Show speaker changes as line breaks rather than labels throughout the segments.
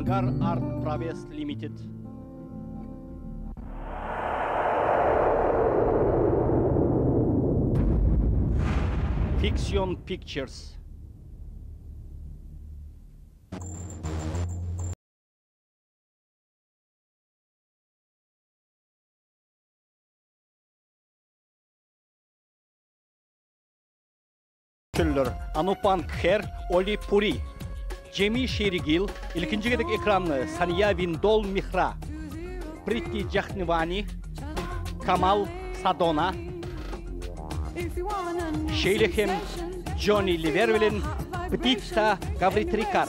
Bangar Art Prowest Limited. Fiction Pictures. Tüller, Anupan Kher, Oli Puri, Jemi Şerigil, ilkinji gezek ekranda Saniýa Windol Mihra, Priti Jahniwani, Kamal Sadona, şeýle hem Jonni Liwer bilen Ptitta Gawritrikar.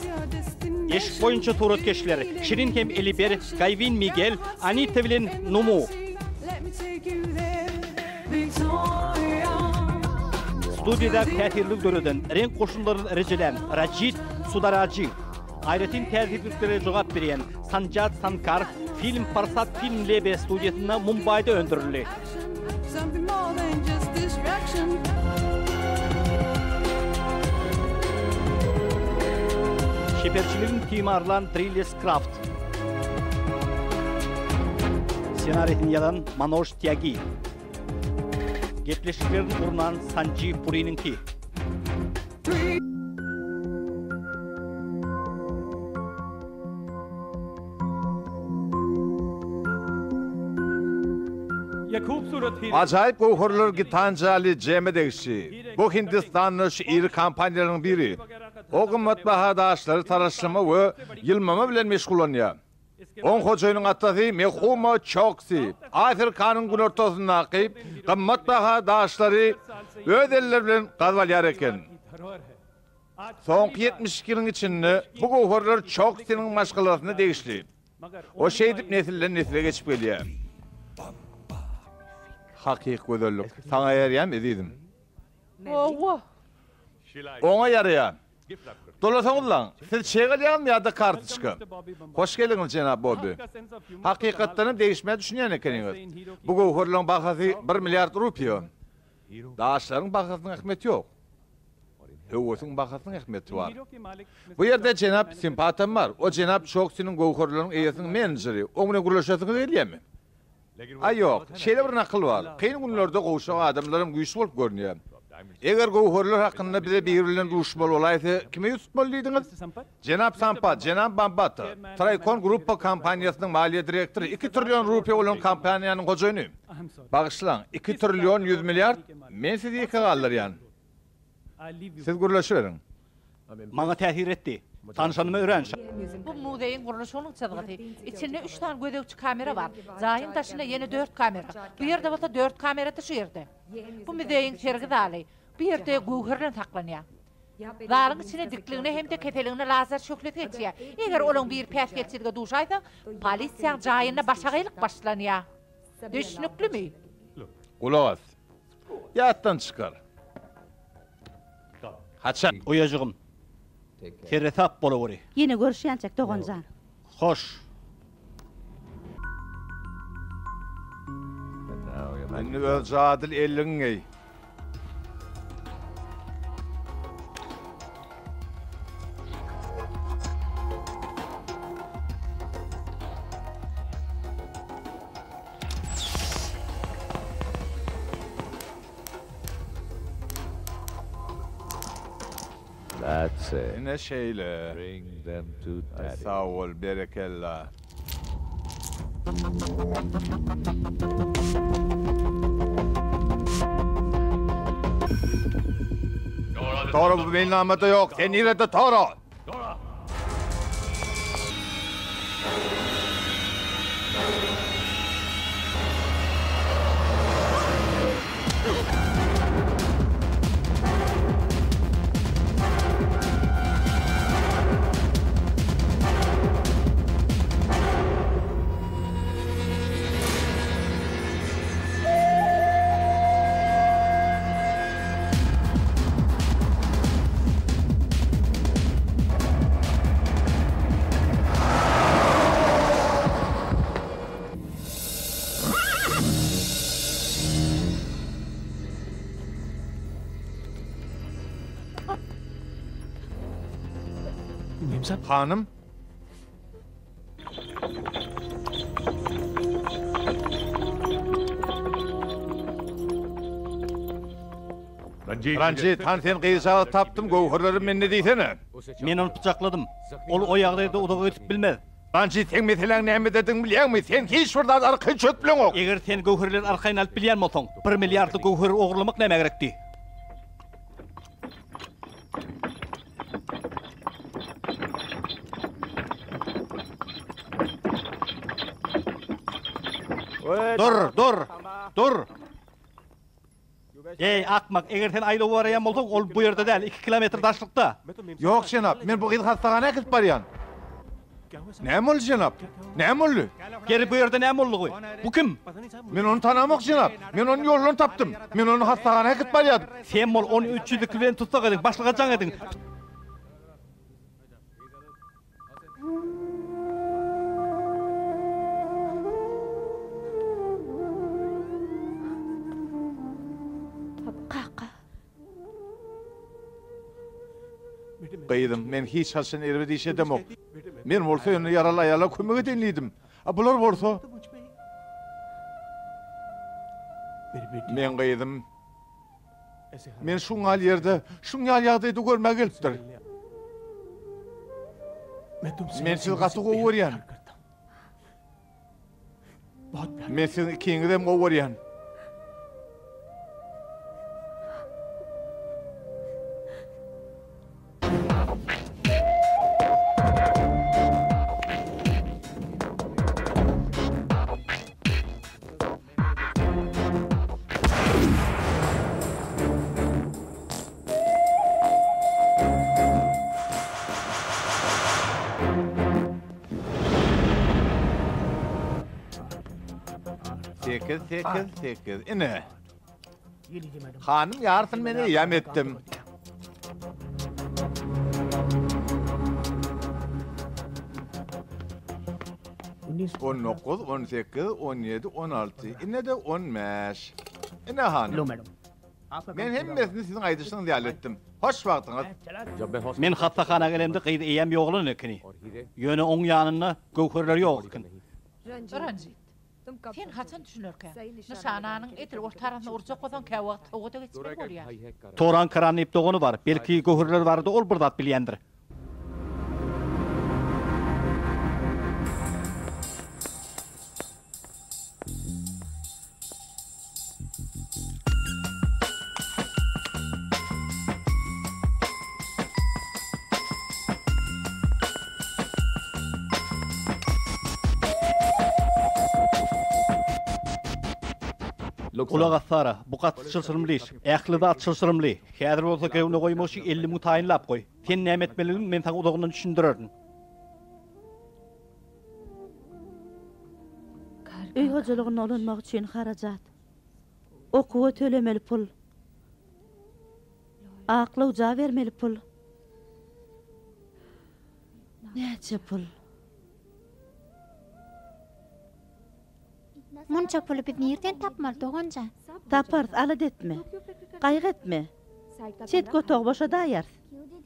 Eşik boýunça suratkeşler Şirin hem Eliber, Gaýwin Migel, Anita bilen Numu. Studiýada täsirlilik döreden, reňk goşunlaryny rejelän Rajit Sudaraji, aýratyn täsirliliklere jogap berýän Sanjat Sankar film Parsad Film Lebe studiýasynda Mumbaýda öndürildi. Çeperçiligiň timarlan Drillis Kraft. Ssenariýasyny ýazan Manoj Tyagi. Gepleşiklerini gurnan Sanjiw Puriniňki.
Ajaýyp göwherler Gitanjali Jeme degişli. Bu Hindistanda şu iri kompaniýalaryň biri. O gymmatbaha daşlary taraşlama we ýylmama bilen meşgullanýar. Oň hojaýynyň atasy Mehuma Çoksi Afrikanyň günortasyndaky gymmatbaha daşlary öz elleri bilen gazyp alýar eken. Soňky 72 ýylyň içinde bu göwherler Çoksiniň maşgalasyna degişli. O şeýdip nesilden nesle geçip gelýär. Hakyky gözellik. Saňa ýaraýarmy, ezizim?
Hawa.
Oňa ýaraýar. Dolasaňyzlaň, siz çek alýaňyzmy ýa-da kartoçka? Hoş geldiňiz, jenap Bobbi. Hakykatdanam degişmä düşünýän ekeniňiz. Bu göwherleň bahasy bir milliard rupiýa. Daşlaryň bahasynyň ähmiýeti ýok. Höwesiň bahasynyň ähmiýeti bar. Bu ýerde jenap Simpatam bar. O jenap Çoksiniň göwherleriniň eýesiniň menejeri. Oň bilen gürleşesiňiz gelýärmi? Aý ýok, şeýle bir nakyl bar, Kyn günlerde gowşak adamlaram güýçli bolup görünýär. Eger göwherler hakynda bize biri bilen duşmaly bolaýsa, kime ýüz tutmaly diýdiňiz? Jenap Sampat, jenap Bambata, Traýkon Gruppa kompaniýasynyň maliýe direktory, iki trillion rupiýa bolan kompaniýanyň hojaýyny. Bagyşlaň, iki trillion ýüz milliard? Men sizi ýeke galdyrýan. Siz gürleşiberiň.
Maňa täsir etdi. Tanyşanyma örän şat.
Bu muzeýiň gurluşygynyň çyzgysy. Içinde üç sany gözegçi kamera bar. Jaýyň daşynda ýene dört kamera. Bu ýerde bolsa dört kamera-da şu ýerde. Bu muzeýiň sergi zaly. Bu ýerde göwherler saklanýar. Zalyň içine dikligine hem-de keseligine lazer şöhlesi geçýär. Eger olaň biri päsgelçilige duşaýsa, polisiýaň jaýynda başagaýlyk başlanýar. Düşnüklimi?
Gulak as. Ýatdan çykar. Haçan?
Uýajygym, seresap bolaweri.
Ýene görüşýänçäk doganjan.
Hoş.
Indi öz jadyly elligiňi geý. Ine şeýle. Sag bol, berekella. Toro bu meýilnamada ýok. Sen nirede Toro? Hanym. Ranjit, hany sen gyzjagazy tapdym, göwherlerim mende diýsene.
Men ony pyçakladym. Ol o ýagdaýda uzaga gidip bilmez.
Ranjit, seň meseläň nämededigini bilýäňmi? Sen hiç bir zady arkaýyn çözüp bileňok.
Eger sen göwherleri arkaýyn alyp bilýän bolsaň, bir milliardlyk göwheri ogurlamak nämä gerekdi? Dur, dur, dur! Eý, akmak, eger sen aýlawa baraýan bolsaň, ol bu ýerde däl, iki kilometr daşlykda.
Ýok, jenap, men bu gyzy hassahana äkidip barýan. Näme boldy, jenap? Näme boldy?
Geri bu ýerde näme boldugy? Bu kim?
Men ony tanamok, jenap. Men ony ýoldan tapdym. Men ony hassahana äkidip barýardym.
Sen bol, ony 302 bilen tussag ediň, başlyga jaň ediň.
Kaka.
Gyzym, men hiç haçan erbet iş edemok. Men bolsa ýöne ýaraly aýala kömek edeýin diýdim. A bular bolsa... Meň gyzym meni şuň ýaly ýerde, şuň ýaly ýagdaýda görmäge gelipdir. Men sizi gaty gowy görýän. Men siziň ikiňizem gowy görýän. Sekiz, sekiz, sekiz. Ine. Hanym ýarysyny men eýýäm etdim. 19, 18, 17, 16, ine-de 15. Ine hanym. Men hemmesini siziň aýdyşyňyz ýaly etdim. Hoş wagtyňyz.
Men hassahana gelemde gyz eýýäm ýogalan ekeni. Ýöne oň ýanynda göwherler ýok eken.
Ranjit. Sen haçan düşünerkäň? Nyşananyň edil ortarasyna urjak bolsaň käwagt sowa-da geçmeli bolýar.
Toran Karan diýip dogany bar. Belki göwherler barada ol bir zat bilýändir. Gulak as Sara, bu gaty çylşyrymly iş. Ähli zat çylşyrymly. Häzir bolsa girewine goýmak üçin 50 müň taýynlap goý. Sen näme etmelidigini men saňa uzagyndan düşündirerin.
Öý hojalygynda ulanmak üçin harajat. Okuwa tölemeli pul. Aklawja bermeli pul. Näçe pul?
Munça puly biz nirden tapmaly, dogan jan?
Taparys, alada etme. Gaýgy etme. Çetki otagy boşadaýarys.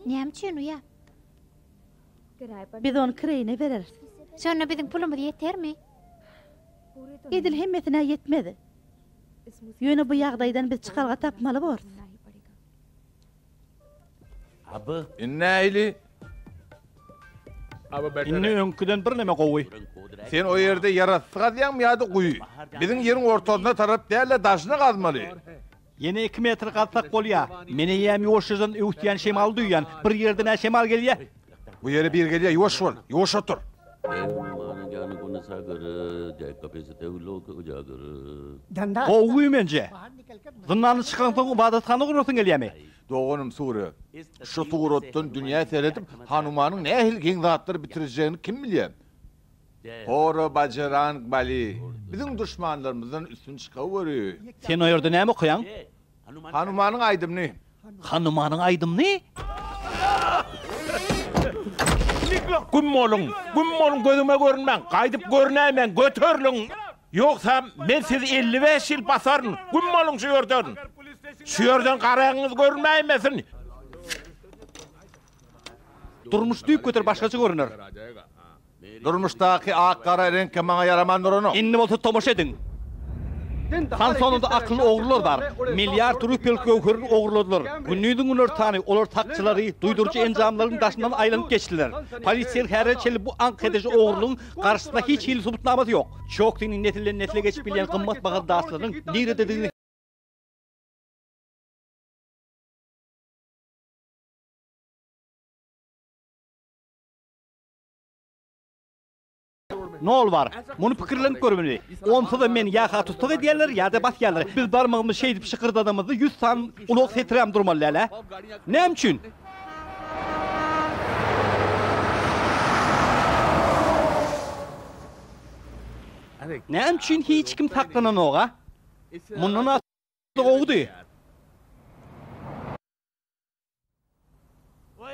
Näme üçin, uýa?
Biz ony kireýine bereris.
Şonda biziň pulumyz ýetermi?
Edil hemmesine ýetmez. Ýöne bu ýagdaýdan biz çykalga tapmaly borus.
Indi nähili?
Indi öňküden birneme gowy.
Sen o ýerde ýerasty gazýaňmy ýa-da guýy? Biziň ýeriň ortasyna tarap däl-de, daşyna gazmaly.
Ýene iki metr gazsak bolýa. Men eýýäm ýuwaşjadan öwüsýän şemaly duýýan. Bir ýerden-ä şemal gelýä.
Bu ýere bir gelýä, ýuwaş bol, ýuwaş otur.
Gowy güýmenje. Zyndandan çykaňsoň ybadathana gurasyň gelýämi?
Doganym Sure, şu suratdan dünýä seredip, Hanumanyň nähili geň zatlar bitirjegini kim bilýä? Hora Bajarang Bali, biziň duşmanlarymyzdan üstün çykaweri.
Sen o ýerde näme okaýaň?
Hanumanyň aýdymyny.
Hanumanyň aýdymyny?
Güm boluň, güm boluň gözüme görünmäň, gaýdyp görünäýmäň, göteriliň! Ýogsam men sizi 55 ýyl basaryn, güm boluň şu ýerden! Şu ýerden garagyňyz görünmäýmesin!
Durmuş düýpgöter başgaça görüner.
Durmuşdaky ak-gara reňke maňa ýaraman duranok.
Indi bolsa tomaşa ediň. Hansonada akylly ogrular bar. Milliard rupiýalyk göwherini ogurladylar. Gündiziň günortany olar sakçylary, duýduryjy enjamlaryň daşyndan aýlanyp geçdiler. Polisiýa häzire çenli bu aňk ediji ogurlygyň garşysyna hiç hili subutnamasy ýok. Çoksiniň nesilden nesle geçip bilýän gymmat bahaly daşlarynyň nirededigini Nol bar. Muny pikirlenip görmeli. Onsuzam meni ýa-ha tussag edýärler, ýa-da basýarlar. Biz barmagymyzy şeýdip şykyrdanymyzda ýüz sany ulag setirem durmaly däl-ä. Näme üçin? Näme üçin hiç kim saklananok-a? Mundan artygy gowudy.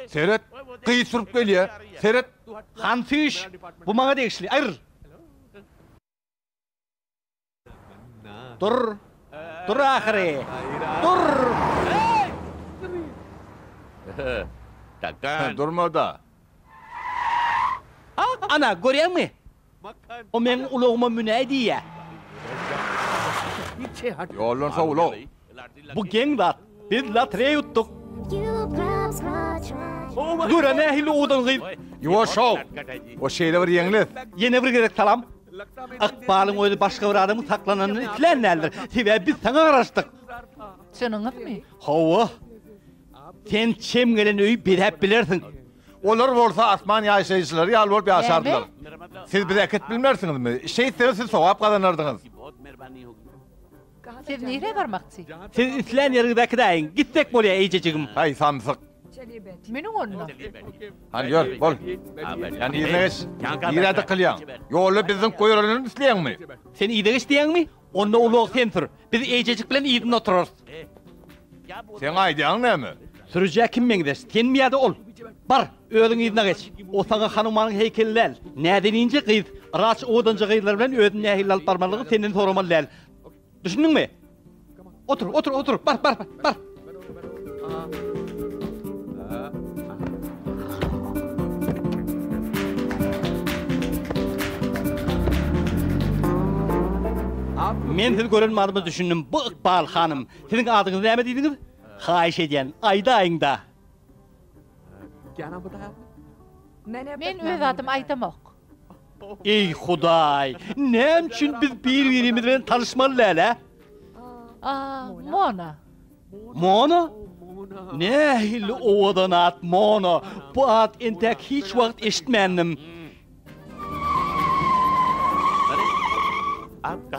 Seret, gyz sürüp gelýär. Seret.
Han süýş, bu maňa degişli, aýryl. Dur, dur ahyry, dur!
Durma-da.
Ana, görýäňmi? O meň ulagyma münäý diýýä.
Ýoldan sowul-ow.
Bu geň zat. Biz lotereýa utduk. Gör-ä nähili owadan gyz.
Ýuwaş-ow. O şeýle bir ýeňles.
Ýene bir gezek salam. Ykbalyň özi başga bir adamyň saklananyny islän däldir. Sebäbi biz saňa garaşdyk.
Çynyňyzmy?
Hawa. Sen çem gelen öýi bezäp bilersiň.
Olar bolsa asman ýaşaýjylary ýaly bolup ýaşardylar. Siz bizi äkidip bilmersiňizmi? Şeýtseňiz siz sogap gazanardyňyz.
Siz nirä barmakçy?
Siz islän ýeriňize äkidäýiň. Gitsek bolýa eýjejigim.
Haý, samsyk.
Münüň onda.
Hany ýör, bol. Ýani yzyna geç. Nirä dykylýaň? Ýolda bizi zyňyp goýberenini isleýäňmi?
Sen yza geç diýýäňmi? Onda ulagy sen sür. Biz eýjejik bilen yzynda oturarys.
Seň aýdýanyň näme?
Sürüjä kim meňzeş, senmi ýa-da ol? Bar, özüň yzyna geç. O saňa Hanumanyň heýkeli däl. Näzeninje gyz, Raç owadanja gyzlar bilen özüni nähili alyp barmalydygy senden soramaly däl. Düşündiňmi? Otur, otur, otur, bar, bar, bar. Men sizi gören badyma düşündim. Bu Ykbal hanym. Siziň adyňyz näme diýdiňiz? Haýyş edýän, aýdaýyň-da.
Men öz adymy aýdamok.
Eý, Hudaý! Näme üçin biz bir-birimiz bilen tanyşmaly däl-ä?
A, Mona.
Mona? Nähili owadan at, Mona! Bu at entäk hiç wagt eşitmändim.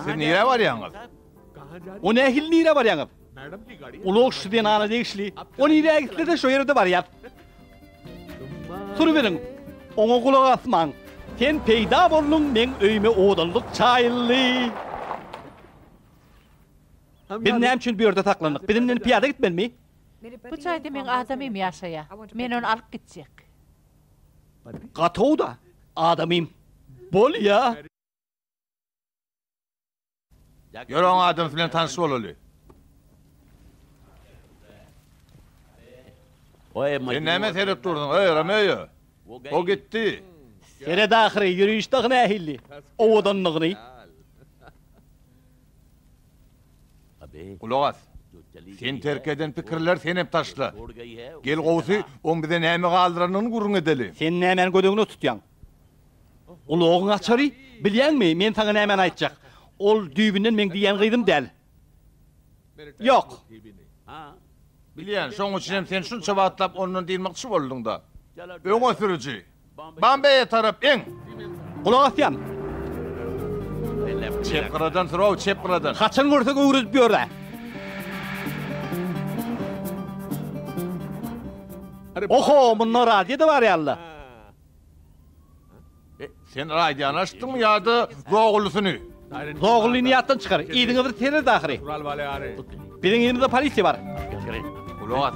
Siz nirä barýaňyz?
O nähili nirä barýaňyz? Ulag şu zenana degişli. O nirä gitse-de şo ýere-de barýas. Sürüberiň. Oňa gulak asmaň. Sen peýda bolduň, meň öýüme owadanlyk çaýyldy. Biz näme üçin bu ýerde saklandyk? Biz indin pyýada gitmelimi?
Bu jaýda meň adamym ýaşaýar. Men ony alyp gitjek.
Gatow-da, adamym. Bolýa.
Ýör oň adamsy bilen tanyş bolaly. Sen nämä seredip dursuň, eý, Romeo? O gitdi.
Seret ahyry, ýöriş dagy nähili owadanlygyny.
Gulak as. Sen terk eden pikirleri sen hem taşla. Gel gowusy, oň bize näme galdyranyny gürrüň edeli.
Sen nämäni göz öňüne tutýaň? Ulagyň açary? Bilýäňmi, men saňa nämäni aýtjak. Ol düýbünden meň diýýän gyzym däl. Ýok.
Bilýän, şoň üçin hem sen şunça wagtlap ondan dynmakçy bolduň-da. Öňe sürüji! Bombeýe tarap eň!
Gulak asýan.
Çep gyradan sür-ow, çep gyradan.
Haçan görsek öwredip ýör-ä. Oho, munda radio-da bar ýaly-la.
Sen radiony açdyňmy ýa-da zogullysyny?
Zogullyny ýatdan çykar. Yzyňa bir seret ahyry. Biziň yzymyzda polisiýa bar.
Gulak as.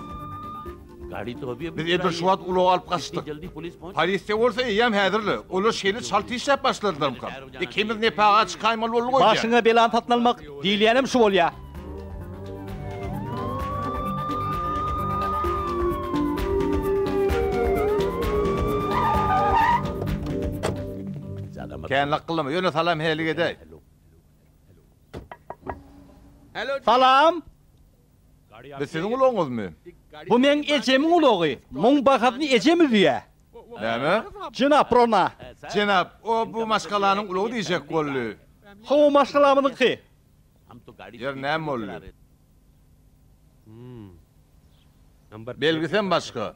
Biz edil şu wagt ulag alyp gaçdyk. Polisiýa bolsa eýýäm häzirle. Olar şeýle çalt işläp başladylarmyka? Ikimiz nepaga çykaýmaly bolduk öýdýän.
Başyňa belany satyn almak diýilýänem şu bolýa.
Kän lakgyllama, ýöne salam-helik edäý.
Salam!
Bu siziň ulagyňyzmy?
Bu meň ejemiň ulagy. Muň bahasyny ejem üzýä.
Näme?
Jenap Rona.
Jenap, o bu maşgalanyň ulagy diýjek boldy.
Hawa, maşgalamyzyňky.
Ýeri näme boldy? Belgisem başga.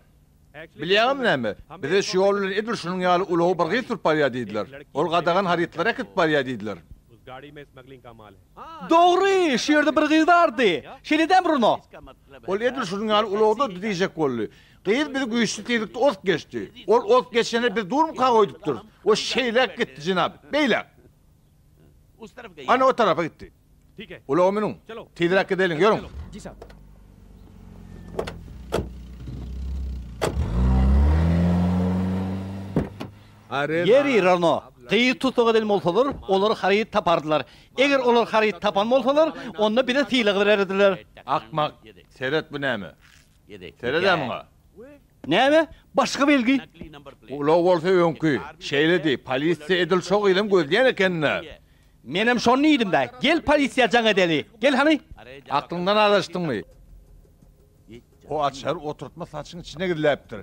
Bilýäňizmi näme? Bize şu ýol bilen edil şunuň ýaly ulagy bir gyz sürüp barýar diýdiler. Ol gadagan harytlary äkidip barýar diýdiler.
Dogry, şu ýerde bir gyz bardy. Şeýle dämi, Bruno?
Ol edil şunuň ýaly ulagdady diýjek boldy. Gyz bizi güýçli tizlikde ozup geçdi. Ol ozup geçende biz durmukak öýdüpdiris. O şeýläk gitdi, jenap, beýläk. Ana, o tarapa gitdi. Ulaga münüň. Tizräk gideliň, ýörüň.
Ýeri, Rano, gyz tussag eden bolsalar, olar haryt tapardylar. Eger olar haryt tapan bolsalar, onda bize sylag bererdiler.
Akmak, seret bu näme? Sered-ä muňa.
Näme? Başga belgi?
Ulag bolsa öňki. Şeýledi, polisiýa edil şo gyzam gözleýän eken-dä.
Menem şony diýdim-dä. Gel polisiýa jaň edeli. Gel hany.
Aklyňdan azaşdyňmy? O açary oturtma saçyň içine gizläpdir.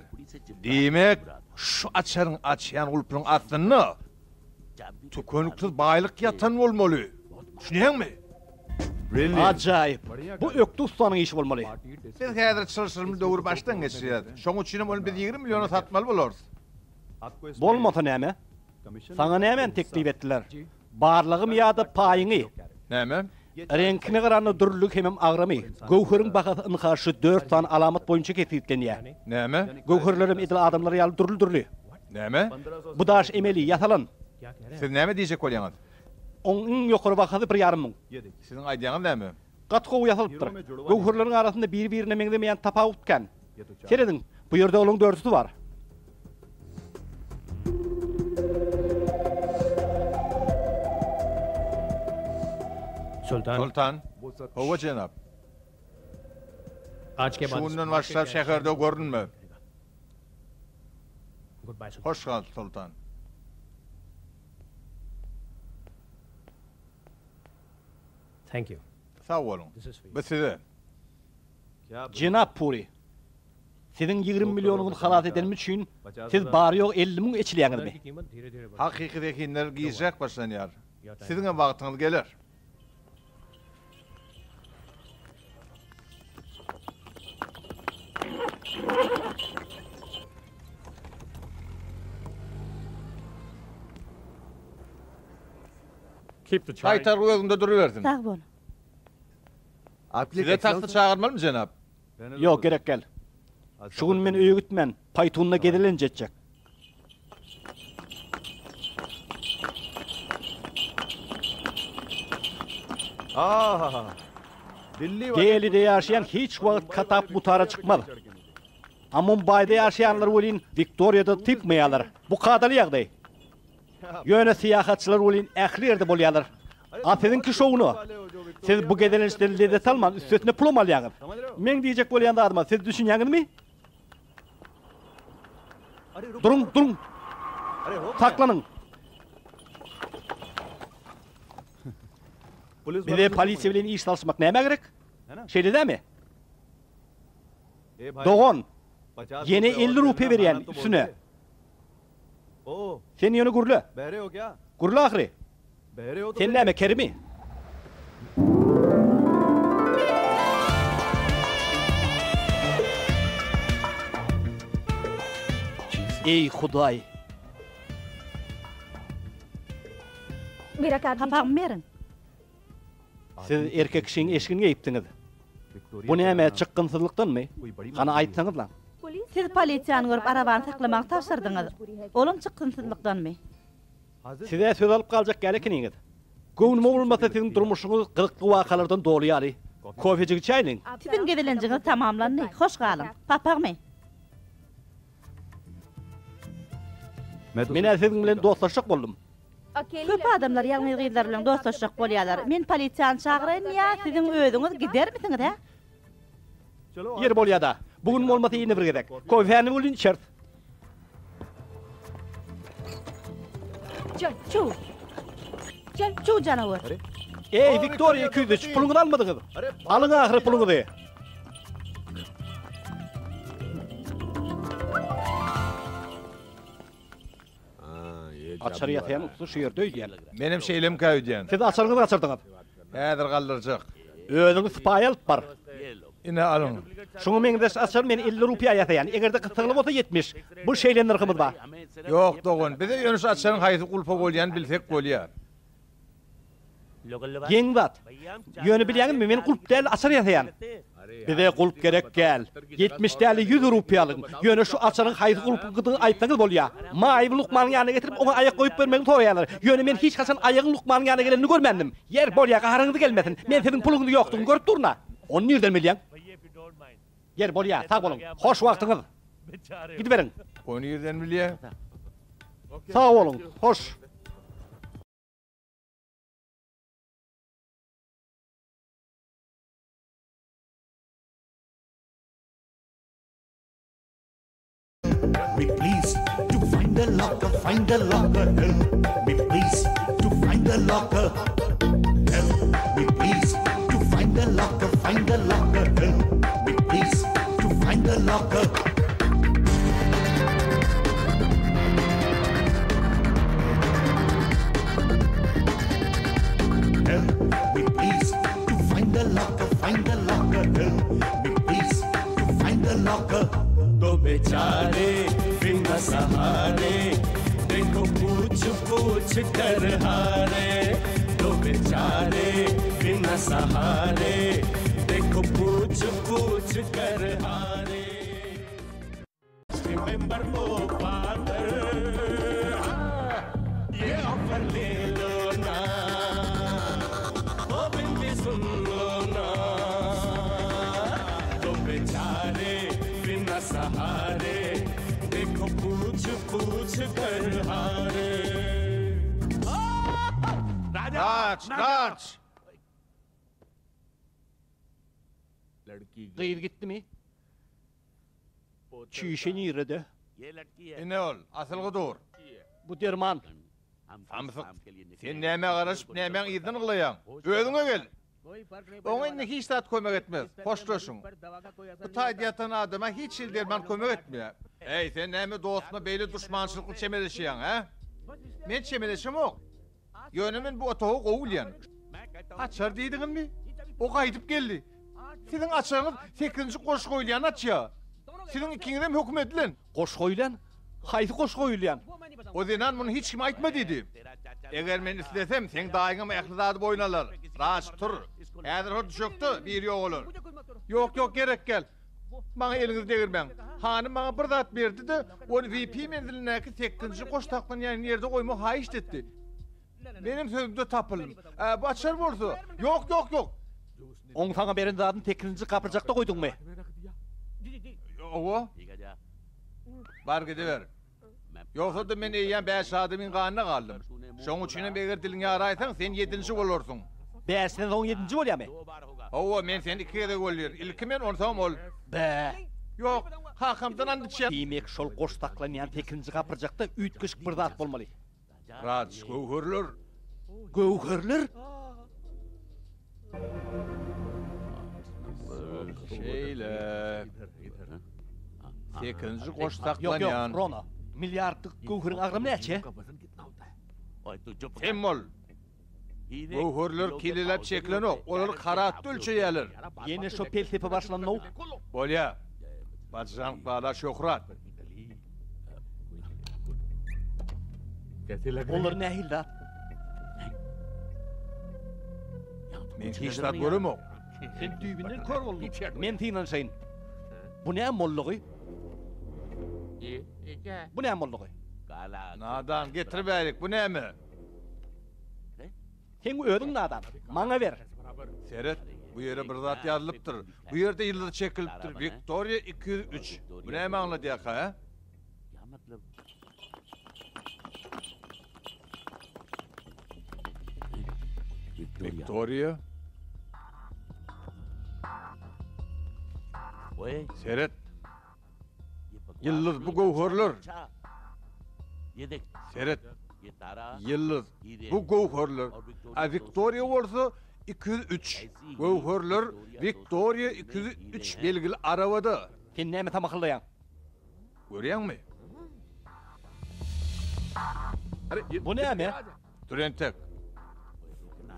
Diýmek, şu açaryň açýan gulpunyň astynda tükeniksiz baýlyk ýatan bolmaly. Düşünýäňmi?
Ajaýyp. Bu ökde ussanyň işi bolmaly.
Biz häzir çylşyrymly döwri başdan geçirýäris. Şonuň üçinem ony biz 20 milliona satmaly bolarys.
Bolmasa näme? Saňa nämäni teklip etdiler? Barlygymy ýa-da paýyňy?
Näme?
Reňkine garanda dürlüligi hemem agramy. Göwheriň bahasy ynha şu dört sany alamat boýunça kesgitlenýär.
Näme?
Göwherlerem edil adamlar ýaly dürli-dürli.
Näme?
Bu daş emeli, ýasalan.
Siz näme diýjek bolýaňyz?
Oň iň ýokary bahasy bir ýarym müň.
Siziň aýdýaňyz näme?
Gaty gowy ýasalypdyr. Göwherleriň arasynda biri-birine meňzemeýän tapawut kän. Serediň, bu ýerde olaň dördüsi bar.
Soltan. Hawa, jenap. Şu günden başlap şäherde görünme. Hoş gal, Soltan. Sag boluň. Bu size.
Jenap Puri, siziň 20 millionyňyzy halas edenim üçin siz bary-ýogy 50 müň eçilýäňizmi?
Hakyky zehinler gijräk başlanýar. Siziňem wagtyňyz geler. Gaýtargy özüňde durubersin.
Sag bol.
Size taksi çagyrmalymy, jenap?
Ýok, gerek däl. Şu gün men öýe gitmän, paýtunda gezelenç etjek. Delide ýaşaýan hiç wagt Katap mutara çykmaz. A Mumbaýda ýaşaýanlar welin Wiktoriýada typmaýarlar. Bu kadaly ýagdaý. Ýöne syýahatçylar welin ähli ýerde bolýarlar. A siziňki şowuna. Siz bu gezelençden lezzet alman, üstesine pulam alýaňyz. Meň diýjek bolýan zadyma siz düşünýäňizmi? Duruň, duruň! Saklanyň! Bize polisiýa bilen iş salyşmak nämä gerek? Şeýle dälmi? Dogan, ýene 50 rupiýa berýän üstüne. Sen ýöne gürle. Gürle ahyry. Sen näme, kerimi? Eý, Hudaý!
Papagymy beriň.
Siz erkek kişiň eşigini geýipsiňiz. Bu näme, çykgynsyzlykdanmy? Hany aýtsaňyzlaň.
Siz polisiýany görüp arabany saklamagy tabşyrdyňyz. Olam çykgynsyzlykdanmy?
Siz-ä söz alyp galjak ýaly ekeniňiz. Göwnüme bolmasa siziň durmuşyňyz gyzykly wakalardan doly ýaly. Kofejik içäýliň.
Siziň gezelenjiňiz tamamlandy. Hoş galyň. Papagymy?
Men-ä siziň bilen dostlaşjak boldum.
Köp adamlar ýalňyz gyzlar bilen dostlaşjak bolýarlar. Men polisiýany çagyraýynmy ýa siziň özüňiz gidermisiňiz, hä?
Ýeri bolýa-da. Bu gün bolmasa ýene bir gezek. Kofäni welin içeris.
Çuw. Çuw janawar.
Eý, Wiktoriýa 203, puluňyzy almadyňyz. Alyň ahyry puluňyzy. Açar ýasaýan ussa şu ýerde öýdýän.
Menem şeýlemkä öýdýän.
Siz açaryňyzy gaçyrdyňyz.
Häzir galdyrjak.
Özüňiz sypaýy alyp bar.
Ine, alyň.
Şuňa meňzeş açar men 50 rupiýa ýasaýan. Eger-de gyssagly bolsa 70. Bu şeýle nyrhymyz bar.
Ýok, dogan, bize ýöne şu açaryň haýsy gulpa bolýanyny bilsek bolýar.
Geň zat. Ýöne bilýäňizmi, men gulp däl, açar ýasaýan. Bize gulp gerek däl. 70 däl, 100 rupiýalyň. Ýöne şu açaryň haýsy gulplydygyny aýtsaňyz bolýa. Maýyby lukmanyň ýanyna getirip, oňa aýak goýup bermegini soraýarlar. Ýöne men hiç haçan aýagyň lukmanyň ýanyna gelenini görmändim. Ýer, bolýa, gaharyňyz gelmesin. Men siziň puluňyzy ýokdugyny görüp durun-a. Ony nirden bilýäň? Ýer, bolýa, sag boluň. Hoş wagtyňyz. Gidiberiň.
Ony nirden bilýäň?
Sag boluň. Hoş.
Me please to find the locker, find the locker, help me please to find the locker, help me please to find the locker, find the locker, help me please to find the locker. Help me please to find the locker, find the locker, help me please to find the locker.
दो बेचारे बिना सहारे देखो पूछ पूछ कर हारे दो बेचारे बिना सहारे देखो पूछ पूछ कर हारे Remember oh father हाँ, ये ऑफर ले लो ना ओ बिंदी सुन लो ना दो बेचारे बिना सहारे देखो पूछ पूछ कर हारे
Raç, raç!
Gyz gitdimi? Çüýşe nirede?
Ine ol, asylgy dur.
Bu derman.
Samsyk, sen nämä garaşyp, nämäň yzyndan yglaýaň? Özüňe gel! Oňa indi hiç zat kömek etmez. Hoşlaşyň. Bu taýda ýatan adama hiç hili derman kömek etmeýär. Eý, sen näme dostuma beýle duşmançylykly çemeleşýäň, hä? Men çemeleşemok. Ýöne men bu otagy gowy bilýän. Açar diýdiňizmi? O gaýdyp geldi. Siziň açaryňyz sekizinji goş goýulýany açýar. Siziň ikiňizem höküm edilen.
Goş goýulýan? Haýsy goş goýulýan?
O zenan muny hiç kime aýtma diýdi. Eger men islesem, seň daýyňam ähli zady boýun alar. Raç, tur. Häzir hor düşekde biri ýogalar. Ýok, ýok, gerek däl. Maňa eliňizi degirmäň. Hanym maňa bir zat berdi-de, ony VIP menzilindäki sekizinji goş saklanýan ýerde goýmagy haýyşt etdi. Menem sözümde tapyldym. Ä, bu açar bolsa. Ýok, ýok, ýok.
Oň saňa beren zadyny sekizinji gapyrjakda goýduňmy?
Hawa. Bar gidiber. Ýogsa-da men eýýäm bäş adamyň ganyna galdym. Şoň üçinem eger diliňi ýaraýsaň, sen ýedinji bolarsyň.
Bäşden soň ýedinji bolýamy?
Hawa, men seni iki gezek öldürin. Ilki men, onsoňam ol.
Bä.
Ýok, kakamdan and içýän.
Diýmek, şol goş saklanýan sekizinji gapyrjakda üýtgeşik bir zat bolmaly.
Raj, göwherler.
Göwherler?
Şeýle. Sekizinji goş
Ýok, ýok,
saklanýan.
Rona. Milliardlyk göwheriň agramy näçe?
Sem bol. Göwherler kileläp çekilenok, olary karatda ölçeýärler.
Ýene şo pelsepe başlandy-ow.
Bolýa. Bajrank bala şöhrat.
Olar nähili zat?
Men hiç zat göremok.
Sen düýbünden kör bolduň. Men synanyşaýyn. Bu näme boldugy? Bu näme boldugy?
Nadan, getir bärik, bu näme?
Seň özüň nadan. Maňa ber.
Seret, bu ýere bir zat ýazylypdyr. Bu ýerde ýyldyz çekilipdir. Wiktoriýa 203. Bu näme aňladýarka, hä? Wiktoriýa. Seret. Ýyldyz bu göwherler. Seret. Ýyldyz, bu göwherler, a Wiktoriýa bolsa 203. Göwherler Wiktoriýa 203 belgili arabada.
Sen näme samahyllaýaň?
Görýäňmi?
Bu näme?
Dur entek.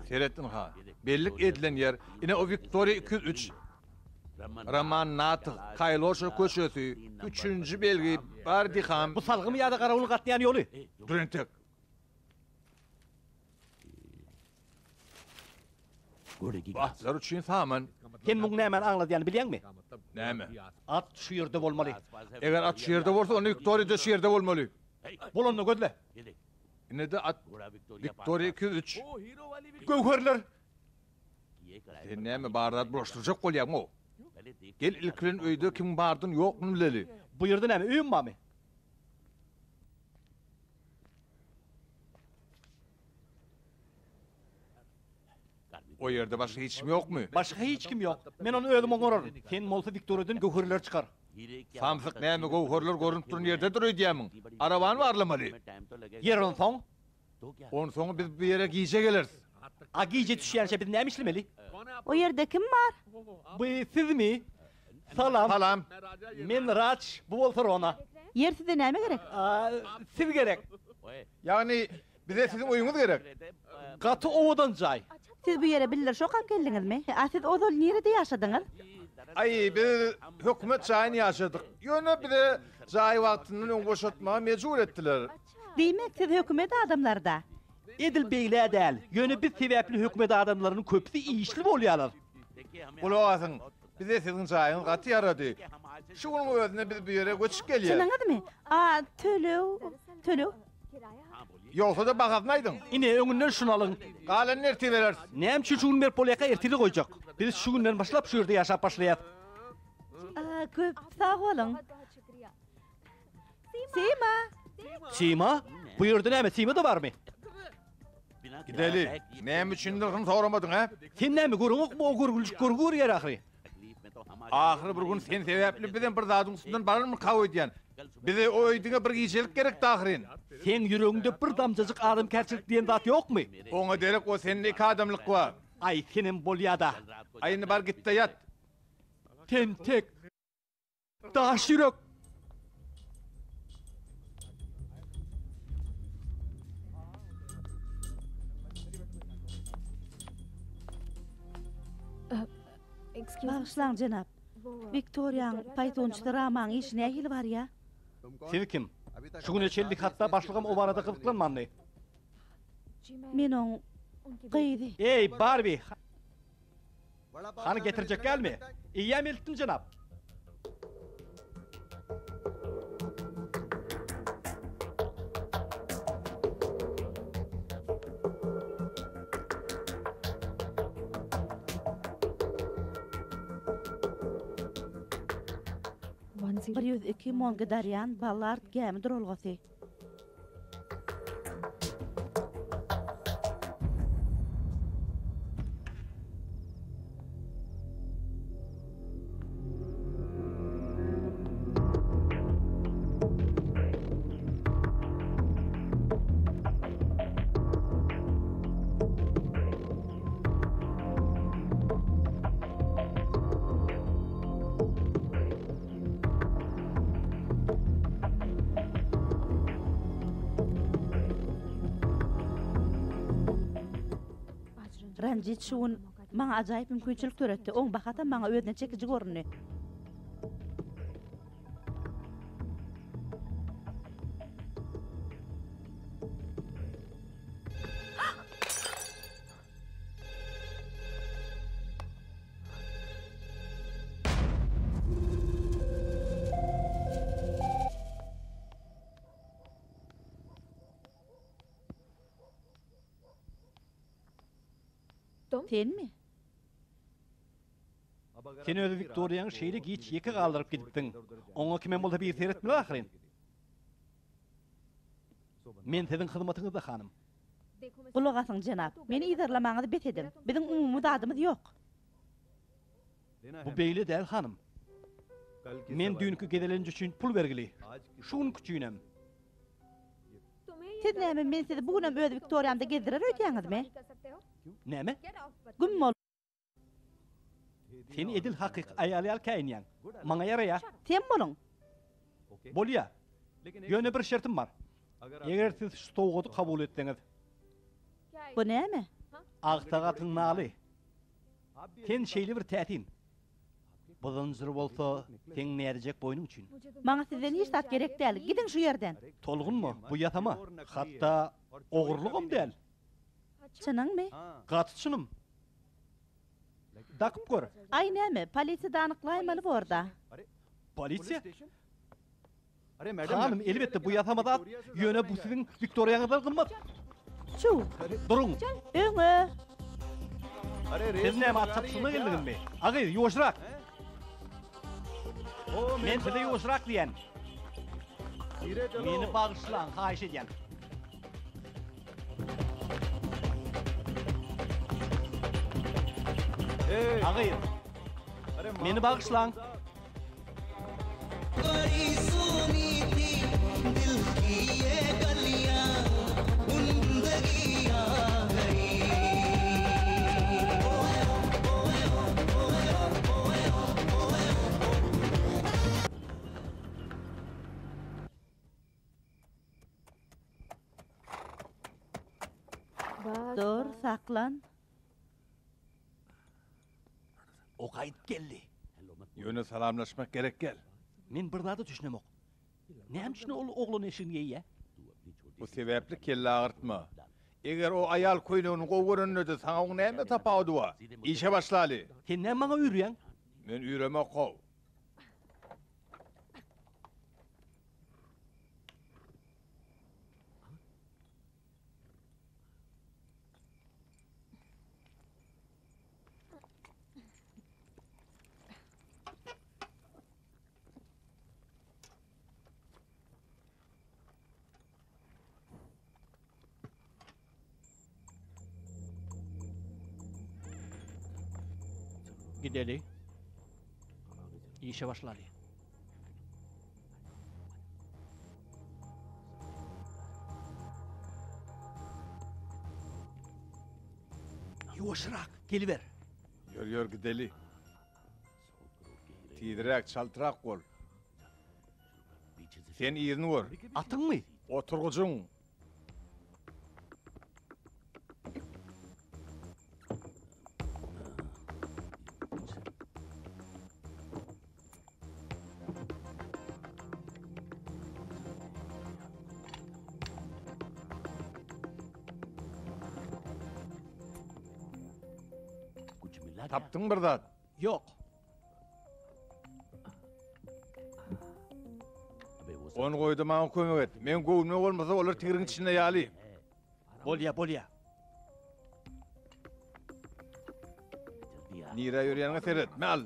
Seret ynha, bellik edilen ýer, ine o Wiktoriýa 203. Roman Nath, Kaýloşa köçesi, üçünji belgi, Bardiham.
Bu salgymy ýa-da garawulyň gatnaýan ýoly?
Dur entek. Bu atlar üçin saman.
Sen muň nämäni aňladýanyny bilýäňmi?
Näme?
At şu ýerde bolmaly.
Eger at şu ýerde bolsa, onda Wiktoriýa-da şu ýerde bolmaly.
Bolanda gözle.
Ine-de at. Wiktoriýa 203.
Göwherler!
Sen näme bar zat bulaşdyrjak bolýaň-ow? Gel ilki bilen öýde kimiň bardyny ýoklugyny bileli.
Bu ýerde näme, öýüm barmy?
O ýerde başga hiç kim ýokmy?
Başga hiç kim ýok. Men ony özüm oňararyn. Sen bolsa Wiktoriýadan göwherleri çykar.
Samsyk näme göwherler görünip duran ýerdedir öýdýämiň? Arabany barlamaly.
Ýer onsoň?
Onsoň biz bu ýere gije geleris.
A gije düşýänçä biz näme işlemeli?
O ýerde kim bar?
Bu sizmi? Salam.
Salam.
Men Raç, bu bolsa Rona.
Ýer size näme gerek?
A, siz gerek.
Ýagny bize siziň öýüňiz gerek.
Gaty owadan jaý.
Siz bu ýere bildiriş okap geldiňizmi? A siz ozal nirede ýaşadyňyz?
Aý, biz hökümet jaýyny ýaşadyk. Ýöne bize jaýy wagtyndan öň boşatmaga mejbur etdiler.
Diýmek, siz hökümet adamlary-da?
Edil beýle däl. Ýöne biz sebäpli hökümet adamlarynyň köpüsi işli bolýarlar.
Gulak asyň, bize siziň jaýyňyz gaty ýarady. Şu günüň özünde biz bu ýere göçüp gelýäs.
Çynyňyzmy? A töleg, töleg?
Ýogsa-da bahasyny aýdyň.
Ine, öňünden şuny alyň.
Galanyny ertir bereris.
Näme üçin şu gün berip bolýarka ertire goýjak? Biz şu günden başlap şu ýerde ýaşap başlaýas.
A, köp sag boluň. Sima!
Sima? Bu ýerde näme, Sima-da barmy?
Gideli. Näme üçin nyrhyny soramadyň, hä?
Sen näme, göreňokmy, o görgüljik görgi görýär ahyry.
Ahyry bir gün sen sebäpli bizem bir zadyň üstünden bararmyka öýdýän. Bize o öý diňe bir gijelik gerekdi ahyryn.
Seň ýüregiňde bir damjajyk adamkärçilik diýen zat ýokmy?
Oňa derek o sende iki adamlyk bar.
Aý, senem bolýa-da.
Aý, indi bar git-de ýat.
Tentek. Daş ýürek.
Bagyşlaň, jenap. Wiktoriýaň paýtunçysy Ramaň işi nähili barýa?
Siz kim? Şu güne çenli hatda başlygam o barada gyzyklanmandy.
Men oň gyzy.
Eý, Barbi! Hany getirjek dälmi? Eýýäm eltdim, jenap.
102 Mongedarýan Ballard gämi duralgasy. Ranjit şu gün maňa ajaýyp mümkinçilik döretdi. Oň bahasam maňa özüne çekiji göründi. Senmi?
Sen özi Wiktoriýaňy şeýle giç ýeke galdyryp gidipdiň. Oňa kimem bolsa biri seretmeli ahyryn. Men siziň hyzmatyňyzda, hanym.
Gulak asyň, jenap. Meni yzarlamaňyzy bes ediň. Biziň umumy zadymyz ýok.
Bu beýle däl, hanym. Men düýnki gezelenç üçin pul bergili. Şu günki üçinem.
Siz näme, men sizi bu günem öz Wiktoriýamda gezdirer öýdýäňizmi?
Näme?
Güm bol.
Sen edil hakyky aýal ýaly käýinýäň. Maňa ýaraýar.
Sem boluň.
Bolýa. Ýöne bir şertim bar. Eger siz şu sowgady kabul etseňiz.
Bu näme?
Agsak atyň naly. Sen şeýle bir täsin. Bu zynjyr bolsa seň näzijek boýnuň üçin.
Maňa sizden hiç zat gerek däl. Gidiň şu ýerden.
Tolgunma, bu ýasama. Hatda ogurlygam däl.
Çynyňmy?
Gaty çynym. Dakyp gör.
Aý näme, polisiýada anyklaýmaly bor-da.
Polisiýa? Hanym, elbetde, bu ýasama zat, ýöne bu siziň Wiktoriýaňyzdan gymmat.
Çuw!
Duruň!
Öňe!
Siz näme, at çapyşygyna geldiňizmi? A gyz, ýuwaşrak! Men size ýuwaşrak diýýän. Meni bagyşlaň, haýyş edýän. A gyz, meni bagyşlaň.
Dur, saklan.
O gaýdyp geldi.
Ýöne salamlaşmak gerek gel.
Men bir zada düşünemok. Näme üçin ol oglan eşigini geýýä?
Bu sebäpli kelle agyrtma. Eger o aýal köýnegini gowy görende-de saňa oň näme tapawudy bar? Işe başlaly.
Sen näme maňa üýrýäň?
Men üýremok-how.
Gideli. Işe başlaly. Ýuwaşrak, geliber.
Ýör, ýör, gideli. Tizräk, çaltrak bol. Sen yzyny gör.
Atyňmy?
Oturgyjyň. Tapdyňmy bir zat?
Ýok.
Ony goýda maňa kömek et. Meň göwnüme bolmasa olar tigriň içinde ýaly.
Bolýa, bolýa.
Nirä ýörýäniňe seret. Me al.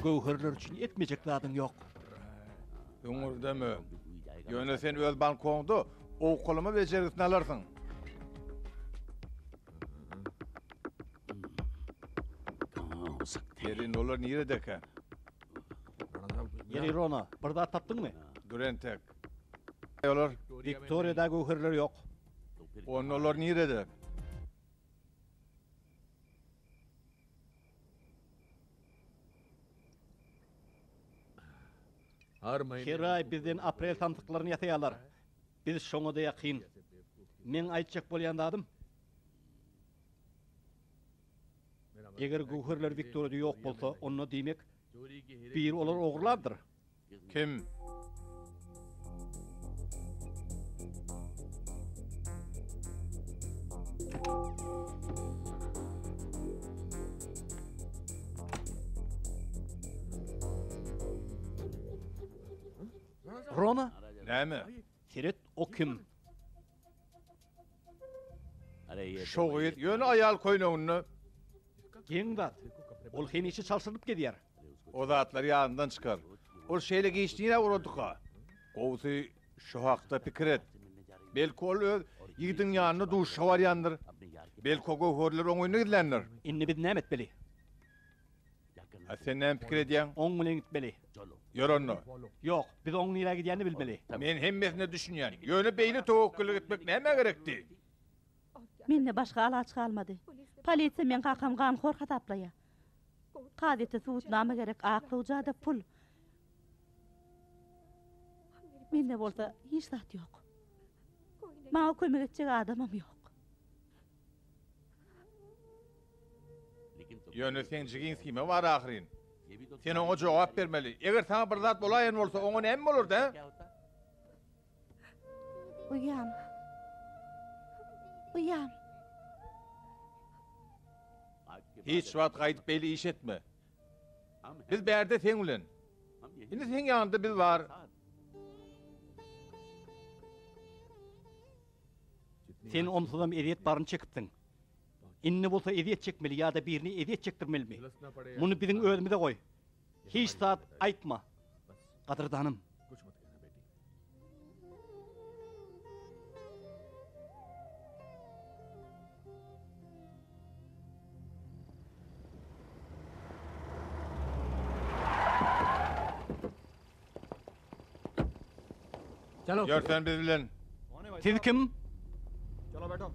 Göwherler üçin etmejek zadyň ýok.
Öňürdeme. Ýöne sen öz balkoňda owkalama bejergisini alarsyň. Ýeri, olar niredekä?
Ýeri, Rona, bir zat tapdyňmy?
Dur entek. Olar.
Wiktoriýada göwherler ýok.
Onda olar nirede?
Her aý bizden aprel samsyklaryny ýasaýarlar. Biz şoňa-da ýakyn. Meň aýtjak bolýan zadym, eger göwherler Wiktoriýada ýok bolsa, onda diýmek, biri olary ogurlapdyr.
Kim?
Rona?
Näme?
Seret, o kim?
Şo gyz ýöne aýal köýneginde.
Geň zat. Ol hemişe çalşyrylyp gezýär.
O zatlary ýadyndan çykar. Ol şeýle giç nirä ugradyka? Gowusy şu hakda pikir et. Belki ol öz ýigidiň ýanyna duşuşyga barýandyr. Belki o göwherleri oň öýünde gizländir.
Indi biz näme etmeli?
A sen näme pikir edýäň?
Oň bilen gitmeli.
Ýör onda.
Ýok, biz oň nirä gidýänini bilmeli.
Men hemmesine düşünýän. Ýöne beýle töwekgellik etmek nämä gerekdi?
Mende başga alaç galmady. Polisiýa meň kakamy ganhor hasaplaýar. Kazyýetde subutnama gerek, aklawja-da pul. Mende bolsa hiç zat ýok. Maňa kömek etjek adamam ýok.
Ýöne seň jigiň Sima bar ahyryn. Sen oňa jogap bermeli. Eger saňa bir zat bolaýan bolsa, oňa näme bolardy, hä?
Uýam. Uýam.
Hiç wagt gaýdyp beýle iş etme. Biz bärde seň bilen. Indi seň ýanyňda biz bar.
Sen onsuzam ezýet baryny çekipsiň. Indi bolsa ezýet çekmeli ýa-da birini ezýet çekdirmelimi? Muny biziň özümize goý. Hiç zat aýtma. Gadyrdanym.
Ýör sen biz bilen.
Siz kim?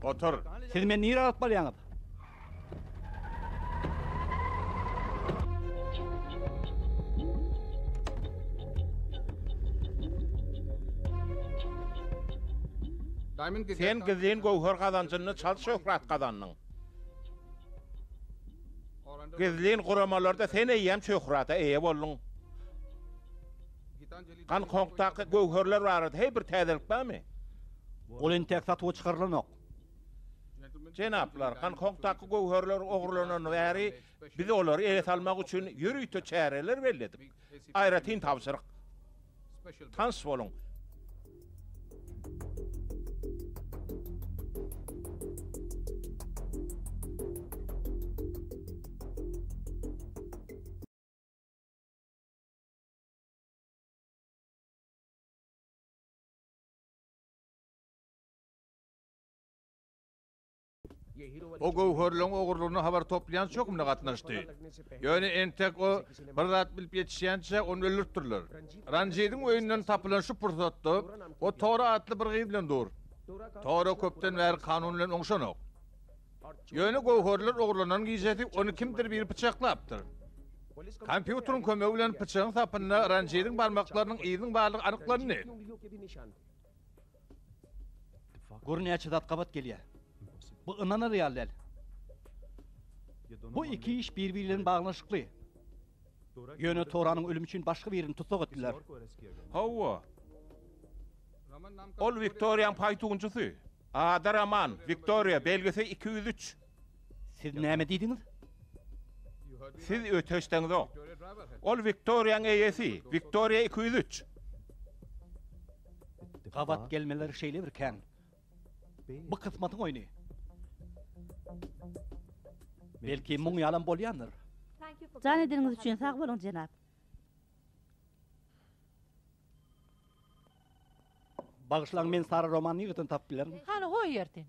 Otur.
Siz meni nirä alyp barýaňyz?
Sen gizlin göwher gazanjynda çalt şöhrat gazandyň. Gizlin guramalarda sen eýýäm şöhrata eýe bolduň. Gonkongdaky göwherler barada heý bir täzelik barmy?
Ol entäk satuwa çykarylanok.
Jenaplar, Gonkongdaky göwherler ogurlanany bäri biz olary ele salmak üçin ýörite çäreler belledik. Aýratyn tabşyryk. Tanyş boluň.
O göwherleň ogurlygyna habar toplaýan çökümine gatnaşdy. Ýöne entek o bir zat bilip ýetişýänçä ony öldüripdirler. Ranjidiň öýünden tapylan şu pursatda o Tora atly bir gyz bilen dur. Tora köpden bäri kanun bilen oňşanok. Ýöne göwherler ogurlanan gijesi ony kimdir biri pyçaklapdyr. Kompýuteriň kömegi bilen pyçagyň sapynda Ranjidiň barmaklarynyň yzynyň barlygy anyklandy.
Gör näçe zat gabat gelýär. Bu ynanar ýaly däl. Bu iki iş bir-biri bilen baglanyşykly. Ýöne Toranyň ölümi üçin başga birini tussag etdiler.
Hawa. Ol Wiktoriýaň paýtunçysy. Ady Roman, Wiktoriýa, belgisi 203.
Siz näme diýdiňiz?
Siz öte eşdeňzok. Ol Wiktoriýaň eýesi, Wiktoriýa 203.
Gabat gelmeler şeýle bir kän. Bu kysmatyň oýny. Belki muň ýalam bolýandyr.
Jan edeniňiz üçin sag boluň, jenap.
Bagyşlaň, men Sara Romany nireden tapyp bilerin?
Hany o ýerden.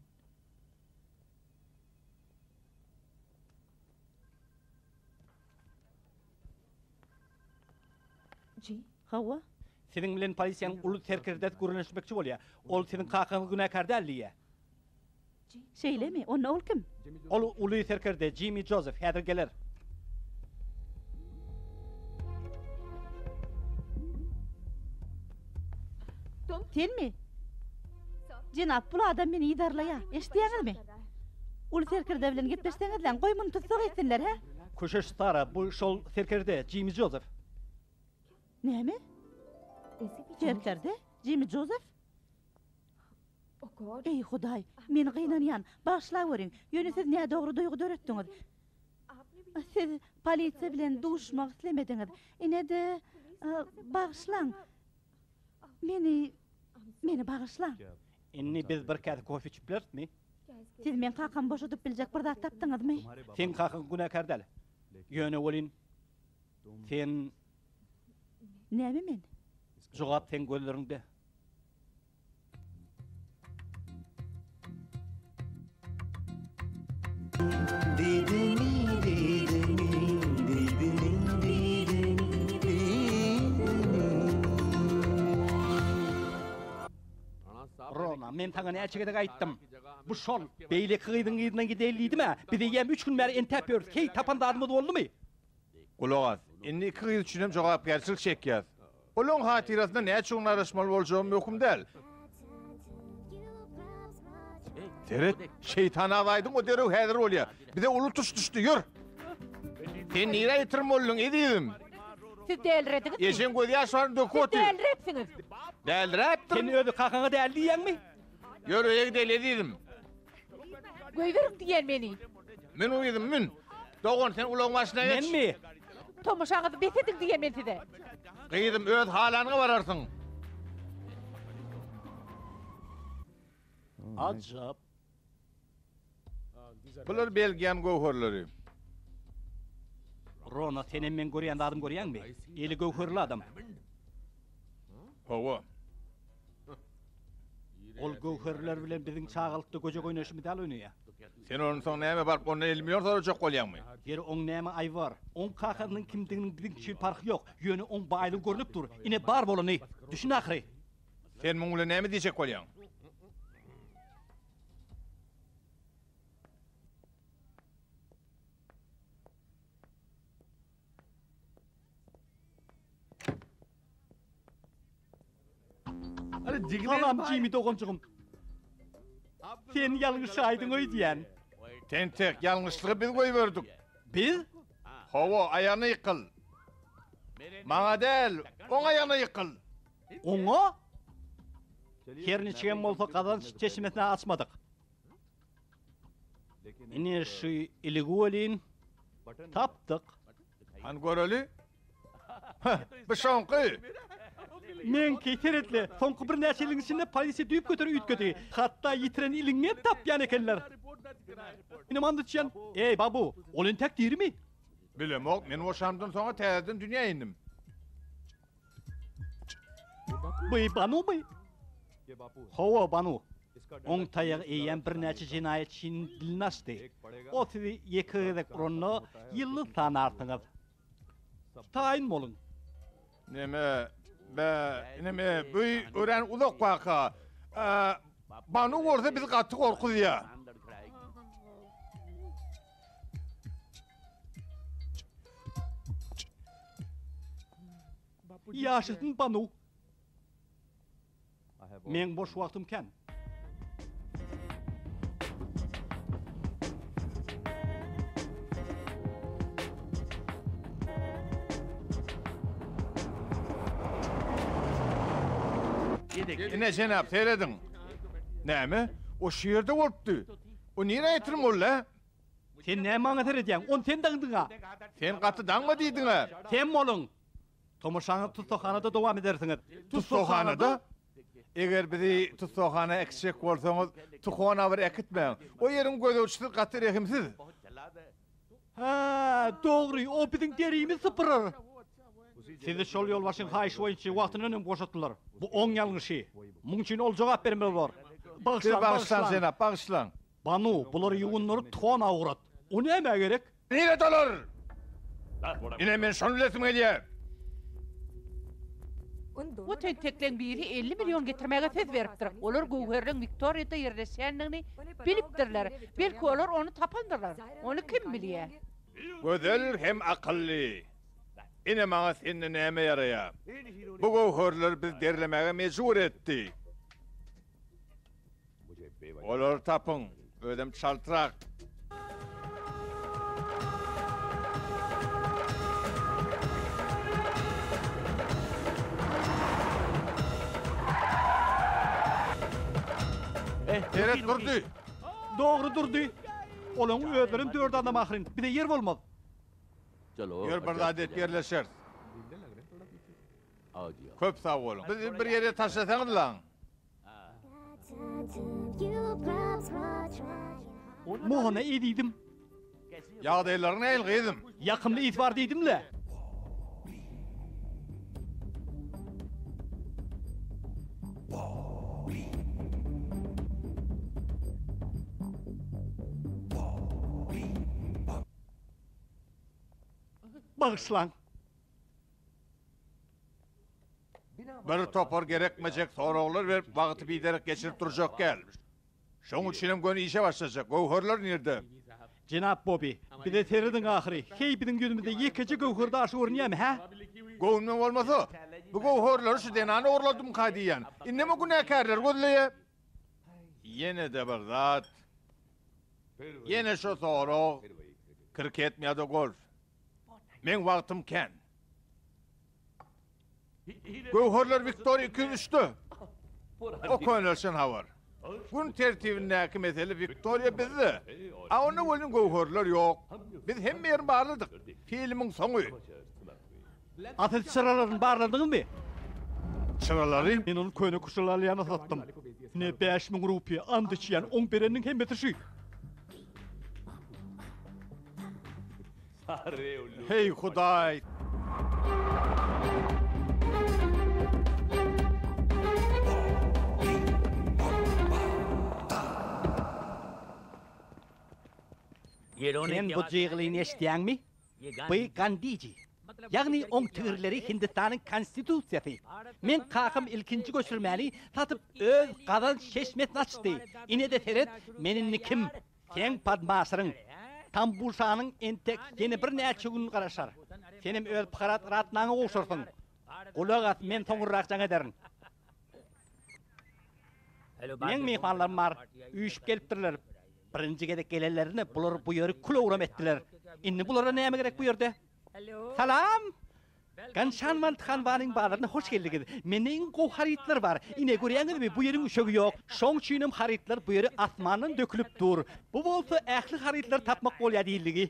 Hawa.
Siziň bilen polisiýanyň uly serkerdesi gürleşmekçi bolýar. Ol siziň kakaňyz günäkär däl diýýär.
Şeýlemi? Onda ol kim?
Ol uly serkerde Jimmi Jozef häzir geler.
Senmi? Jenap, bul adam meni yzarlaýar. Eşidýäňizmi? Uly serkerde bilen gepleşseňizläň, goý muny tussag etsinler, hä?
Köşeş Sara, bu şol serkerde Jimmi Jozef.
Näme? Serkerde? Jimmi Jozef? Eý, Hudaý, men gynanýan, bagyşlaweriň, ýöne siz nädogry duýgy döretdiňiz. Siz polisiýa bilen duşmak islemediňiz. Ine-de, bagyşlaň. Meni, meni bagyşlaň.
Indi biz bir käse kofe içip bilerismi?
Siz meň kakamy boşadyp biljek bir zat tapdyňyzmy?
Seň kakaň günäkär däl. Ýöne welin, sen...
Näme men?
Jogap seň gözleriňde. Rona, men saňa näçe gezek aýtdym. Bu şol, beýleki gyzyň yzyndan gideýli diýdim-ä. Biz eýýäm üç gün bäri entäp ýörüs. Heý, tapan zadymyz boldumy?
Gulak as, indi iki gyz üçin hem jogapkärçilik çekýäs. Olaň hatyrasyna näçe gün garaşmaly boljagym möhüm däl. Seret, şeýtan agzaýdyň o derrew häzir bolýar. Bize uly tuş düşdi, ýör! Sen nirä ýitirim bolduň, ezizim?
Siz dälirediňizmi?
Ejeň gözýaşlaryny döküp otyr.
Siz dälirepsiňiz.
Dälirepdim.
Sen özi kakaňa däli diýýäňmi?
Ýör öýe gideli, ezizim.
Goýberiň diýýän meni.
Mün gyzym, mün. Dogan, sen ulagyň başyna geç.
Menmi?
Tomaşaňyzy bes ediň diýýän men size.
Gyzym, öz halanyňa bararsyň.
Ajap.
Bular Belgiýanyň göwherleri.
Rona, senem meň görýän zadymy görýäňmi? Eli göwherli adam.
Hawa.
Ol göwherler bilen biziň çagalykda göjek oýnaýşymyz ýaly oýnaýar.
Sen onsoň näme baryp ondan 50 million sorajak bolýaňmy?
Ýeri oň näme aýby bar? Oň kakasynyň kimdiginiň biziň üçin parhy ýok. Ýöne oň baýlygy görnüp dur. Ine bar bolany. Düşün ahyry.
Sen muň bilen näme diýjek bolýaň?
Salam Jimmy doganjygym. Sen ýalňyşaýdyň öýdýän.
Tentek, ýalňyşlygy biz goýberdik.
Biz?
Hawa, aýagyna ýykyl. Maňa däl, oň aýagyna ýykyl.
Oňa? Her niçigem bolsa gazanç çeşmesini açmadyk. Ine şu iligi welin tapdyk.
Hany göreli? Heh, bu şoňky.
Meňki seretle, soňky birnäçe ýylyň içinde polisiýa düýpgöter üýtgedi. Hatda ýitiren iliňi hem tapýan ekenler. Ine manda düşýän. Eý, babu, ol entäk dirimi?
Bilemok, men boşamdan soňra täzeden dünýä indim.
Bu Banumy? Hawa, Banu. Oň taýagy eýýäm birnäçe jenaýatçynyň dilini açdy. O sizi ýeke gezek uranda ýyldyz sanarsyňyz. Taýyn boluň.
Neme, bä, neme, bu örän uzak waka. Banu bolsa bizi gaty gorkuzýar.
Ýaşasyn Banu! Meň boş wagtym kän.
Ine jenap, serediň. Näme? O şu ýerde bolupdy. O nirä ýitirim boldy-ä?
Sen näme maňa seredýäň? Ony sen daňdyň-a.
Sen gaty daňma diýdiň-ä.
Sem boluň! Tomaşaňyzy tussaghanada dowam edersiňiz.
Tussaghanada? Eger bizi tussaghana äkitjek bolsaňyz, Tuhona bir äkitmäň. O ýeriň gözegçisi gaty rehimsiz.
Hä, dogry, o biziň derimizi sypyrar. Sizi şol ýolbaşçyň haýyşy boýunça wagtyndan öň boşatdylar. Bu oň ýalňyşy. Muň üçin ol jogap bermeli bolar.
Sizi bagyşlaň, jenap, bagyşlaň.
Banu, bulary ýuwundyryp tona ugrat. O nämä gerek?
Nirede olar? Ine men şony bilesim gelýär.
Bu tentekleň biri 50 million getirmäge söz beripdir. Olar göwherleň Wiktoriýada ýerleşýändigini bilipdirler. Belki olar ony tapandyrlar. Ony kim bilýär?
Gözel hem akylly. Ine maňa sende näme ýaraýar. Bu göwherler bizi derlemäge mejbur etdi. Olary tapyň, özem çaltrak. Seret Durdy.
Dogry Durdy. Olaň özlerem dört adam ahyryn. Bize ýer bolmaz.
Ýör bir zat edip ýerleşeris. Köp sag boluň. Bizi bir ýere taşlasaňyzlaň.
Mohana ezizim.
Ýagdaýlaryň nähili gyzym?
Ýakymly ys bar diýdim-le. Bagyşlaň.
Bir topar gerekmejek soraglar berip wagty biderek geçirip durjak däl. Şoň üçinem göni işe başlajak. Göwherler nirde?
Jenap Bobby, bize serediň ahyry. Heý biziň ýüzümizde ýekeje göwher daşy görünýämi, hä?
Göwnüme bolmasa, bu göwherleri şu zenan ogurladymyka diýýän. Indem o günäkärleri gözleýä. Ýene-de bir zat. Ýene şo sorag, kriketmi ýa-da golf? Meň wagtym kän. Göwherler Wiktoriýa 203-de. O könelşen habar. Gün tertibindäki mesele Wiktoriýa bizde. A onda welin göwherler ýok. Biz hemme ýerini barladyk. Filmiň soňy.
Asyl çyralaryny barladyňyzmy?
Çyralary?
Men ony köne kuşaly alýana satdym. Ine 5000 rupiýa, and içýän, oň bereniniň hemmesi şu.
Heý, Hudaý!
Sen bu jygylyny eşidýäňmi? Bu Gandiji. Ýagny oň tigirleri Hindistanyň konstitusiýasy. Meň kakam ilkinji göçürmäni satyp öz gazanç çeşmesini açdy. Ine-de seret, men indi kim? Seň Padmaşyryň, Tambuşanyň entek ýene birnäçe gün garaşar. Senem öz Bharat Ratnaňa gowşarsyň. Gulak as, men soňurrak jaň ederin. Meň myhmanlarym bar, üýşüp gelipdirler. Birinji gezek gelenlerinde bular bu ýeri kül-owram etdiler. Indi bulara näme gerek bu ýerde? Salam! Ganşanwand Hanwanyň bazaryna hoş geldiňiz. Mende iň gowy harytlar bar. Ine, görýäňizmi, bu ýeriň üşegi ýok. Şoň üçinem harytlar bu ýere asmandan dökülip dur. Bu bolsa ähli harytlary tapmak bolýar diýildigi.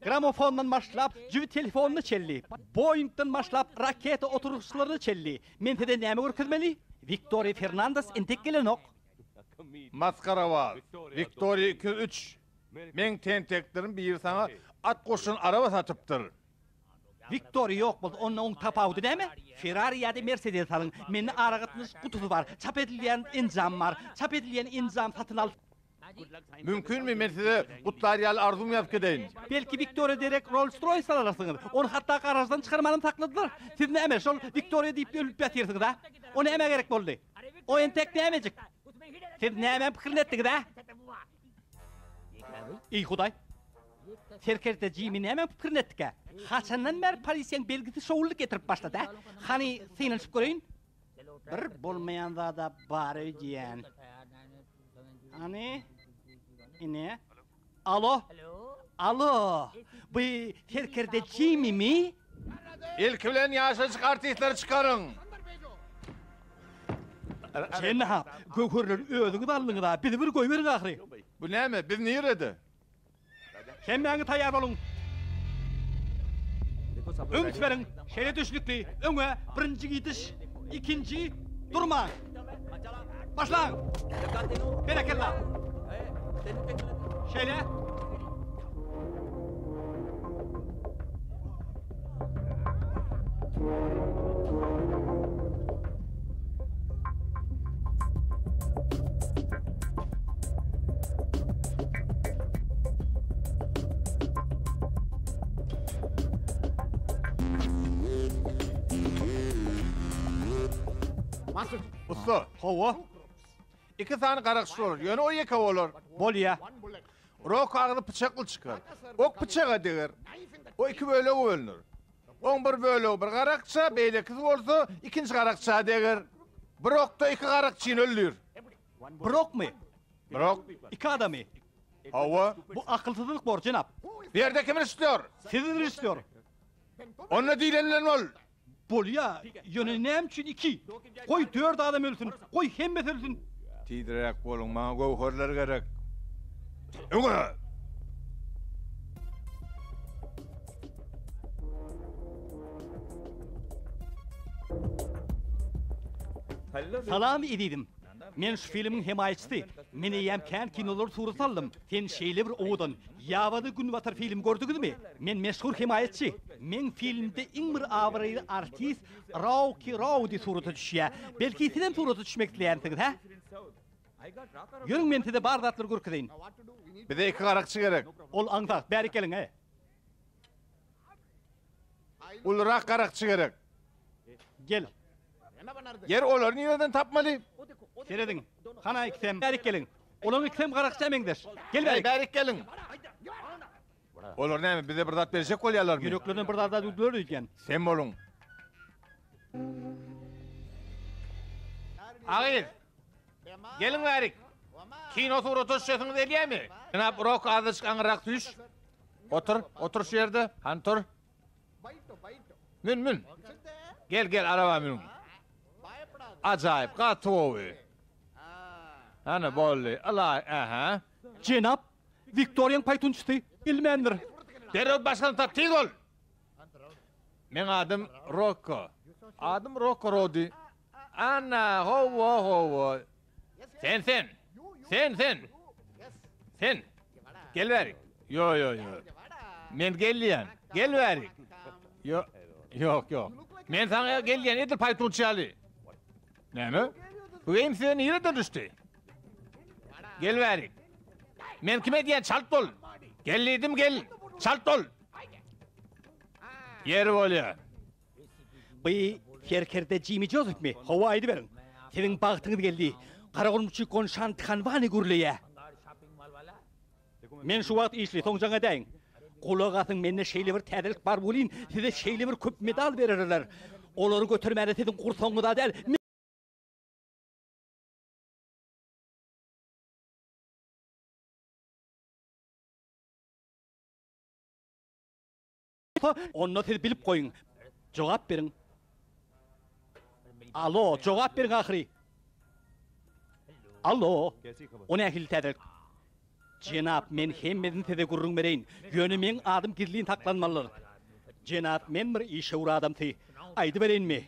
Gramofondan başlap, jübi telefonyna çenli, Boingden başlap, raketa oturgyçlaryna çenli. Men size näme görkezmeli? Wiktoriýa Fernandes entek gelenok.
Masgarabaz. Wiktoriýa 203. Meň tenteklerim biri saňa at goşulan araba satypdyr.
Wiktoriýa ýok bolsa, onda oň tapawudy näme? Ferrari ýa-da Mersedes alyň. Mende aragatnaşyk gutusy bar, çap edilýän enjam bar. Çap edilýän enjam satyn al.
Mümkinmi, men size gutlar ýaly arzuwmy ýazyp gideýin?
Belki Wiktoriýa derek Rolls-Roýs alarsyňyz. Ony hatda garaždan çykarmanam sakladylar. Siz näme, şol Wiktoriýa diýip ölüp ýatyrsyňyz-a? O nämä gerek boldy? O entek nämejik? Siz nämäň pikirini etdiňiz-ä? Eý, Hudaý! Serkerde Jimi nämäň pikirini etdikä? Haçandan bäri polisiýaň belgisi şowlulyk getirip başlady-ä? Hany, synanyşyp göreýin. Bir bolmaýan zada bar öýdýän. Hany? Ine. Alo? Alo! Bu serkerde Jimimi?
Ilki bilen ýaşajyk artistleri çykaryň.
Jenap, göwherleri özüňiz aldyňyz-a, bizi bir goýberiň ahyry.
Bu näme, biz nirede?
Hemmäňiz taýýar boluň. Üns beriň, şeýle düşnükli, öňe, birinji gidiş, ikinji, durmaň. Başlaň! Berekella! Şeýle.
Ussa.
Hawa.
Iki sany garakçy bolar, ýöne o ýeke bolar.
Bolýa.
Rok agzy pyçakly çykar. Ok pyçaga deger. O iki bölege bölüner. Oň bir bölegi bir garakça, beýlekisi bolsa ikinji garakça deger. Bir okda iki garakçyny öldür.
Bir okmy?
Bir ok.
Iki adamy.
Hawa.
Bu akylsyzlyk bor, jenap.
Bu ýerde kim režissýor?
Siz režissýor.
Onda diýlenilen bol.
Bolýa, ýöne näme üçin iki? Goý dört adam ölsün, goý hemmesi ölsün.
Tizräk boluň, maňa göwherler gerek. Öňe!
Salam ezizim. Men şu filmiň hemaýatçysy. Men eýýäm kän kinolar surat aldym. Sen şeýle bir owadan. Ýabany günbatar filmi gördüňizmi? Men meşhur hemaýatçy. Meň filmde iň bir abraýly artist Rauki Raudi surata düşýär. Belki sizem surata düşmek isleýänsiňiz, hä? Ýörüň men size bar zatlary görkezeýin.
Bize iki garakçy gerek.
Ol aňsat. Bärik geliň, he.
Ulurak garakçy gerek.
Gel.
Ýeri olary nireden tapmaly?
Serediň, hana ikisem. Bärik geliň. Olaň ikisem garakça meňzeş. Gel bärik.
Bärik geliň. Olar näme, bize bir zat berjek bolýarlarmy?
Ýüreklerine bir zat düwdüler öýdýän.
Sem boluň. Agyz! Geliň bärik. Kino surata düşesiňiz gelýärmi? Jenap Rok azajyk aňyrrak süýş. Otur, otur şu ýerde. Hany tur. Mün, mün. Gel, gel, araba münüň. Ajaýyp, gaty gowy. Hany, boldy. Ylaý, ähä.
Jenap, Wiktoriýaň paýtunçysy gelmändir.
Derrew başgasyny tap, tiz bol! Meň adym Rokko. Adym Rokko Rodi. Ana, hawa, hawa. Sen, sen. Sen, sen. Sen. Gel bärik. Ýo, ýo, ýo. Men gel diýýän. Gel bärik. Ýo, ýok, ýok. Men saňa gel diýýän, edil paýtunçy ýaly. Näme? Bu geýim size nireden düşdi? Gel bärik. Men kime diýýän, çalt bol. Gel diýdim, gel. Çalt bol. Ýeri bolýar.
Bu serkerde Jimmi Jozefmi? Hawa, aýdyberiň. Siziň bagtyňyz geldi. Garagulumçy Gonşan Thanwani gürleýär. Men şu wagt işli, soň jaň edäýiň. Gulak asyň, mende şeýle bir täzelik bar welin, size şeýle bir köp medal bererler. Olary götermäne siziň gursagyňyz-a däl, Onda siz bilip goýuň. Jogap beriň. Alo, jogap beriň ahyry. Alo. O nähili täzelik? Jenap, men hemmesini size gürrüň bereýin. Ýöne meň adym gizlin saklanmalydyr. Jenap, men bir işewür adamsy. Aýdybereýinmi?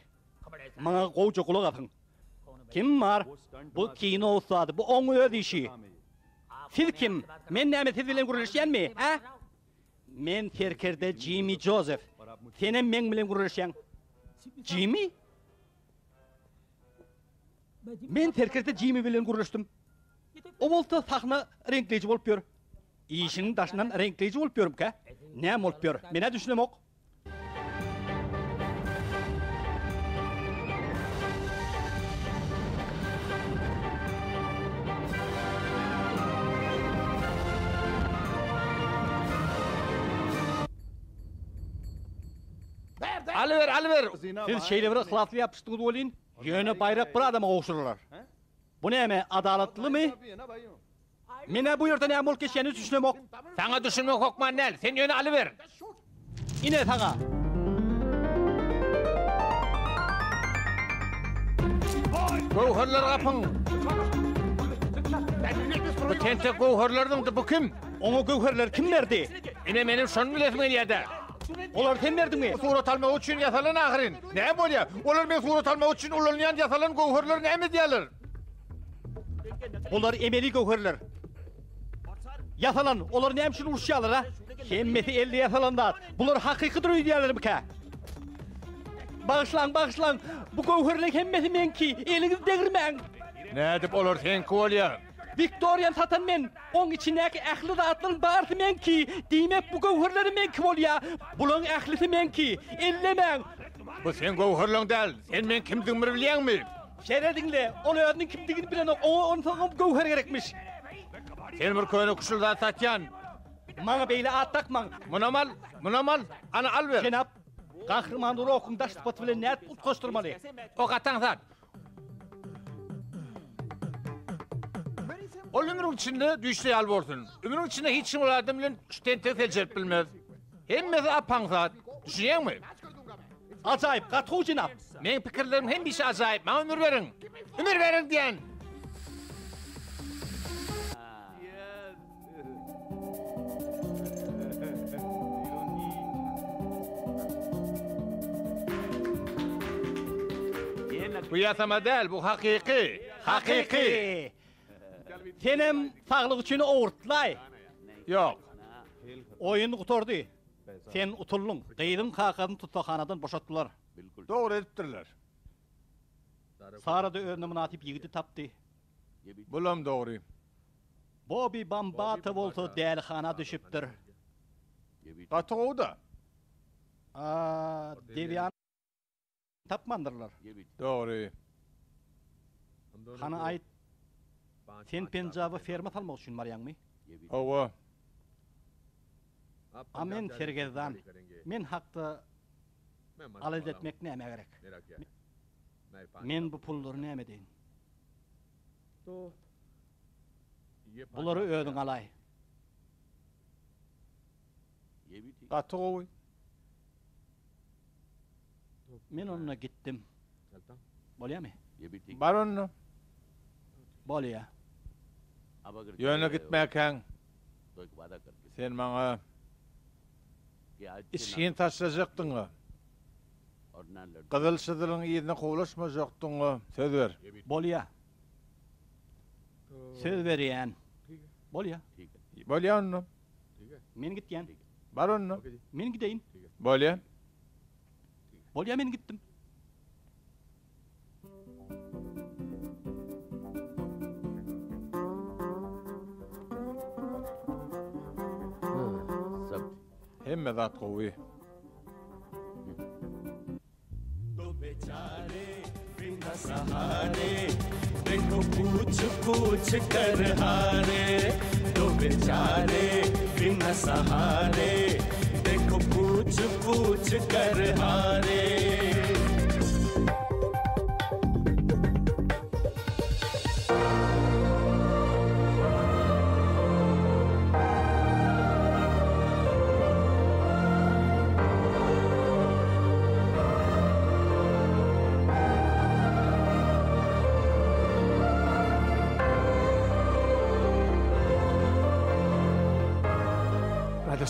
Maňa gowja gulak asyň. Kim bar? Bu kino ussady, bu oň öz işi. Siz kim? Men näme siz bilen gürleşýänmi, hä? Men serkerde Jimmi Jozef. Senem meň bilen gürleşýäň. Jimmi? Men serkerde Jimmi bilen gürleşdim. O bolsa sahna reňkleýji bolup ýör. Işiň daşyndan reňkleýji bolup ýörmükä? Näme bolup ýör? Men-ä düşünemok.
Alyber, alyber!
Siz şeýle bir yhlasly ýapyşdyňyz welin, ýöne baýrak bir adama gowşurylar. Bu näme, adalatlymy? Men-ä bu ýerde näme bolup geçýänine düşünemok.
Saňa düşünmek hökman däl, sen ýöne alyber.
Ine saňa.
Göwherleri gapyň. Bu tentek göwherleri zyňdy, bu kim?
Oňa göwherleri kim berdi?
Ine meniň şony bilesim gelýär-dä.
Olary sen berdiňmi?
Surat almak üçin ýasalan ahyryn. Näme bolýar? Olar men surat almak üçin ulanylýan ýasalan göwherleri näme edýärler?
Bular emeli göwherler. Ýasalan, olar näme üçin uruşýarlar, a? Hemmesi elde ýasalan zat. Bular hakykydyr öýdýärlermikä? Bagyşlaň, bagyşlaň. Bu göwherleň hemmesi meňki. Eliňizi degirmäň.
Nädip olar seňki bolýar?
Wiktoriýany satan men. Oň içindäki ähli zatlaryň barysy meňki. Diýmek, bu göwherlerem meňki bolýar. Bulaň ählisi meňki. Ellemäň.
Bu seň göwherleň däl. Sen meň kimdigimi bir bilýäňmi?
Serediň-le, ol özüniň kimdigini bilenok, oňa onsoňam göwher gerekmiş.
Sen bir köne küşül zat satýan.
Maňa beýle at dakmaň.
Munam al, munam al, ana al ber.
Jenap, gahryman Rokuň daş sypaty bilen nädip utgaşdyrmaly?
O gaty aňsat. Ol ömrüň içinde düýşde ýaly bolsun. Ömrüň içinde hiç kim ol adam bilen şu tentegi seljerip bilmez. Hemmesi ap-aňsat. Düşünýäňmi?
Ajaýyp, gaty gowy jenap.
Meň pikirlerim hemişe ajaýyp. Maňa ömür beriň. Ömür beriň diýen. Bu ýasama däl, bu hakyky. Hakyky.
Senem saglyk üçin owurtlaý.
Ýok.
Oýun gutardy. Sen utuldyň. Gyzyň kakasyny tussaghanadan boşatdylar.
Dogry edipdirler.
Sara-da özüne mynasyp ýigidi tapdy.
Bulam dogry.
Bobby Bambata bolsa dälihana düşüpdir.
Gaty gowy-da.
A, Debian. Tapmandyrlar.
Dogry.
Hany aýt, sen Penjaba ferma salmak üçin barýaňmy?
Hawa.
A men sergezdan. Men hakda alada etmek nämä gerek? Men bu pullary näme edeýin? Bulary özüň alaý.
Gaty gowy.
Men onda gitdim. Bolýamy?
Bar onda.
Bolýa.
Ýöne gitmäkäň, sen maňa içgin taşlajakdyňa, gyzyl-çyzylyň yzyna kowlaşmajakdyňa söz ber.
Bolýa. Söz berýän. Bolýa.
Bolýa onda.
Men gitýän.
Bar onda.
Men gideýin.
Bolýa.
Bolýa men gitdim.
Hemme zat gowy.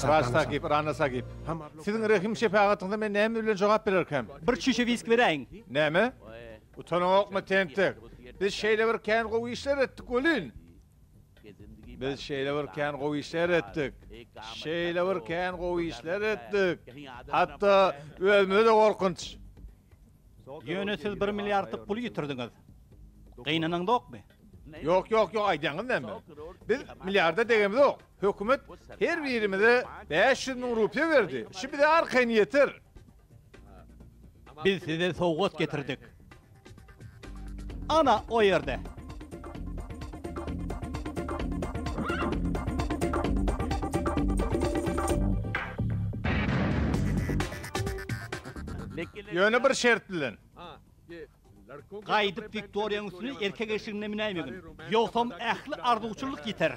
Raj Sahib, Rana Sahib, siziň rehim-şepagatyňyza men näme bilen jogap bererkäm?
Bir çüýşe wiski beräýiň.
Näme? Utanaňokmy, tentek? Biz şeýle bir kän gowy işler etdik welin. Biz şeýle bir kän gowy işler etdik. Şeýle bir kän gowy işler etdik. Hatda özümize-de gorkunç.
Ýöne siz bir milliardlyk puly ýitirdiňiz. Gynanaňzokmy?
Ýok, ýok, ýok, aýdýaňyz näme? Biz milliarda degemizok. Hökümet her birimize 500 müň rupiýa berdi. Şu bize arkaýyn ýeter.
Biz size sowgat getirdik. Ana, o ýerde.
Ýöne bir şert bilen.
Gaýdyp Wiktoriýaň üstüne erkek eşiginde münäýmegin. Ýogsam ähli arzuwçyllyk ýiter.